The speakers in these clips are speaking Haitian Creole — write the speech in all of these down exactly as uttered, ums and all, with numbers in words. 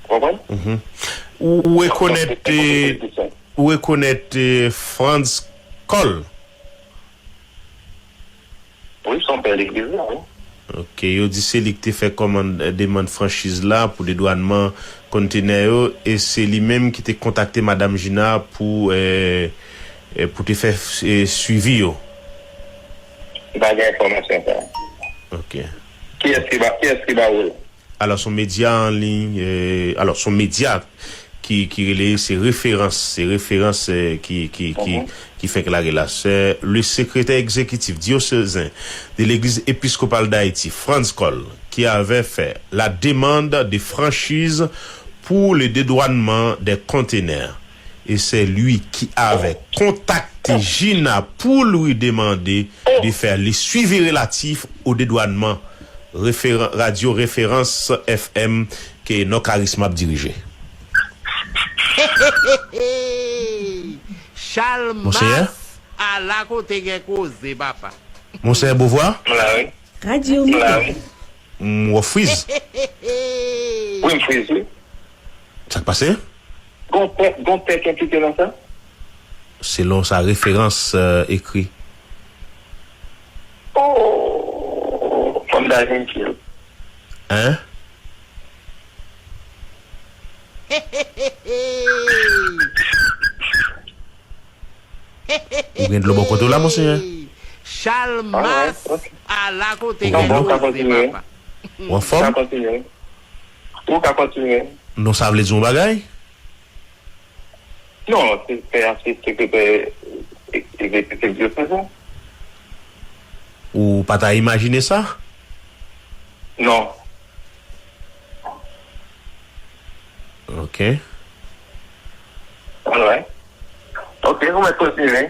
Ou konprann? Mhm. Ou, ou rekonèt, eh, ou rekonèt, eh, Franz Cole? Wi, se yon pè legliz la, wi. Ok, yo di se li ki te fè kòmann, eh, demann franchiz la pou dedwannman kontenè yo, e se li menm ki te kontakte Madam Gina pou, eh, eh, pou te fè, eh, swivi yo. M pa gen enfòmasyon sa. Ok. Kiyès ki ba, kiyès ki ba ou l? Alò, se yon medya an liy, eh, alò, se yon medya ki, ki rele, se Referans, se Referans, eh, ki, ki, ki, ki fèk lage la. C'est le secrétaire exécutif diocésain de l'Église épiscopale d'Haïti, Franz Cole, qui avait fait la demande de franchise pour le dédouanement des conteneurs. Et c'est lui qui avait contacté Gina pour lui demander de faire le suivi relatif au dédouanement. Référen-, Radio Référence F M ke Non Karisma ap dirije. Monseyè? Chalmas, ala kote gen koze, papa. Monseyè Beauvoir? M la, wi. Radio M la, wi. M wè w friz. Wi, m friz, wi. Sa k pase? Gon pè, gon pè ki enplike nan sa? Selon sa Referans, eh, ekri. Oh, fò m ta jwenn fil. Hein? Ou gen dlo bò kote w la, monseyè? Chalmas, ala kote gen koze, papa. Ou anfòm? Ou ka kontinye. Ou ka kontinye. Non, sa vle di yon bagay? Non, se, se, se sekretè egzekitif dyosèz la. Ou pa ta imajine sa? Non. Ok. Alright. Ok, ou mèt kontinye.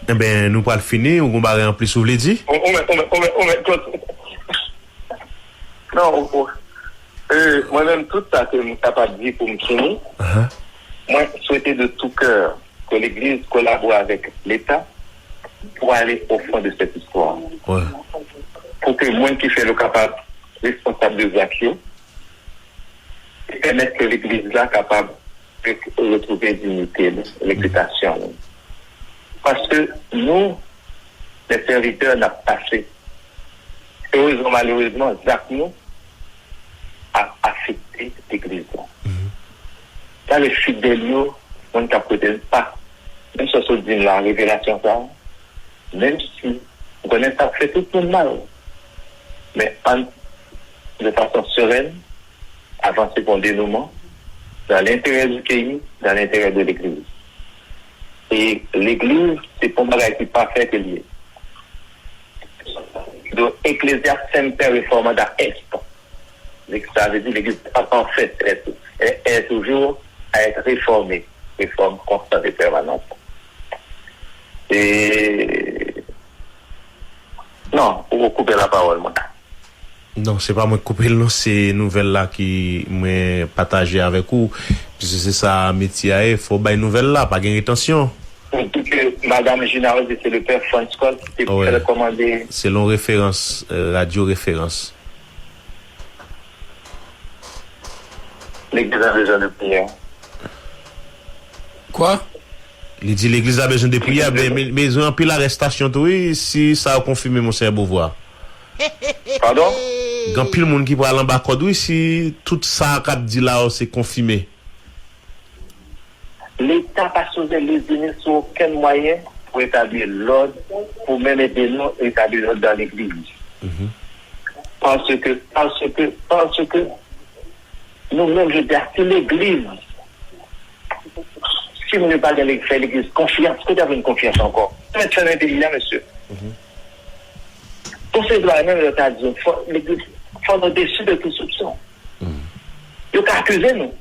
Enben, nou pral fini. Ou gon bagay anplis ou vle di? Ou, ou mèt, ou mèt, ou mèt, ou mèt kontinye. Non, ou, ou, euh, mwen menm, tout sa ke m kapab di pou m fini, mwen swete de tout cœur ke legliz kolabore avèk Leta pou ale au fond de cette histoire. Pou ke moun ki fè l yo kapab responsab de zak yo, e pèmèt ke legliz la kapab re-, retwouve diyite l, repitasyon l. Paske nou, lè sèvitè, n ap pase. Erezman, malerezman, zak nou ap afekte legliz la. Sa vle fidèl yo, moun k ap kote n pa. Menm sa w sot di m la, revelasyon sa, menm si m konnen sa ap fè tout moun mal, men ann, de fason serèn, avanse pou yon denouman, dans l'intérêt du pays, dans l'intérêt de legliz. E legliz, se pa yon bagay ki pafè ke l ye. Donc, Ecclesia semper reformanda est. Sa vle di, legliz pa pafè, elle est, elle est toujours à être réformée. Réforme constante et permanente. E, non, ou koupe lapawòl mwen. Non, se pa mwen k koupe l, non, se nouvèl la ki mwen pataje avèk ou. Piske se sa metye a ye, fò w bay nouvèl la, pa gen retansyon. Ou di ke Madam Gina Rose, se le pè Franz Cole ki te fè l kòmande. Selon Referans, eh, Radio Referans. Legliz la bezwen de priyè. Kwa? Li di legliz la bezwen de priyè, men, men bezwen anpil arèstasyon tou, wi, si sa yo konfime, Monseyè Beauvoir. Padon? Gen anpil moun ki pral anba kòd, wi, si tout sa k ap di la yo se konfime. Leta pa sipoze lezine sou okenn mwayen pou etabli lòd, pou menm ede nou etabli lòd dan legliz. Paske, paske, paske nou menm, jodi a, si legliz, si moun yo pa gen lè fè legliz konfyans, kote y ap jwenn konfyans ankò? Yo mèt fèmen peyi a, mesye. Konsèy dwa imen, yo ta di, fò legliz, fò nou desi de tout soupson. Yo ka akize nou.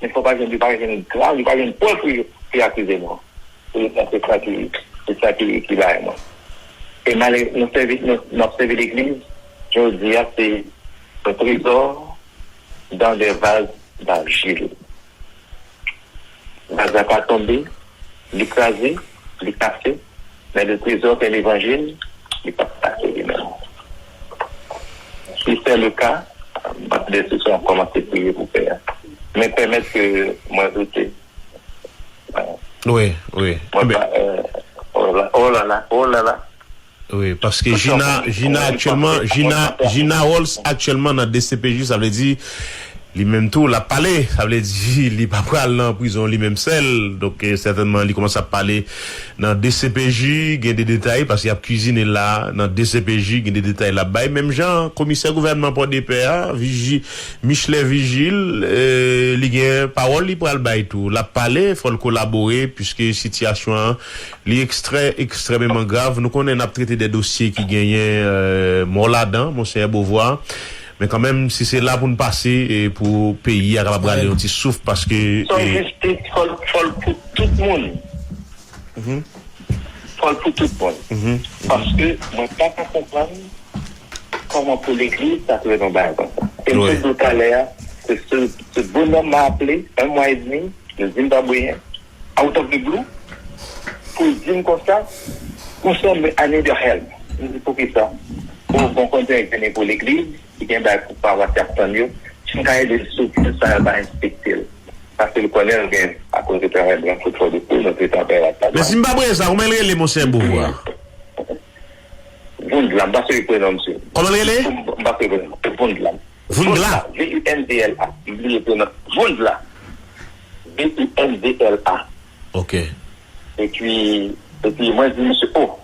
Men fò pa jwenn, li pa jwenn grav, li pa jwenn prèv pou, pou y akize nou. Pou yo montre sa ki, se sa ki, ki bagay mwen. E malè, nou sèvi, nou, nou ap sèvi legliz, jodi a, se un trésor dans des vases d'argile. Vaz la ka tonbe, li kraze, li kase, men le trésor ke levanjil, li p ap kase li menm. Si c'est le cas, M ap deside, m kòmanse priye pou pè a. Men pèmèt ke mwen doute. Wi, wi. Mwen pa, oh la la, oh la la, oh la la. Wi, paske Gina, Gina aktyèlman, Gina, Gina Rolls aktyèlman nan D C P J, sa vle di li menm tou l ap pale, sa vle di li pa pral nan prizon li menm sèl. Donk sètènman li kòmanse ap pale nan D C P J, gen de detay paske y ap kwizine la nan D C P J, gen de detay l ap bay. Menm jan komisè gouvènman Pòdepè a, Viji, Michelet Vigil, li gen pawòl li pral bay tou. L ap pale, fò l kolabore piske sitiyasyon an li ekstrè, ekstrèmeman grav. Nou konnen n ap trete de dosye ki genyen mò ladan, Monseyè Beauvoir. Men kanmenm, si se la pou n pase pou peyi a kapab rale yon ti souf, paske. Son jistis, fò l pou tout moun. Fò l pou tout moun. Paske mwen pa ka konprann kòman pou legliz ta fè yon bagay konsa. E m te di w talè a, se bonòm m aple, yon mwa edmi, yo di m pa bwenyen. Out of the blue, pou l di m konsa, Monseyè, I need your help. M di, poukisa? Bon, bon kontinye vini pou legliz, ki gen bagay pou pawas y ap tann yo. Si m ka ede l sou pwen sa, yo pa enspekte l. Paske l konnen l gen, akoz yo travay blan fout fò de kou, nou te travay la. Men si m pa bwenyen sa, kòman l rele, Monseyè Beauvoir? Voundla, m pa sou prenon misye. Kòman l rele? M pa sou prenon. Voundla. Voundla. V U N D L A. M bliye prenon. Voundla. V U N D L A. Ok. Epi, epi mwen di misye, oh,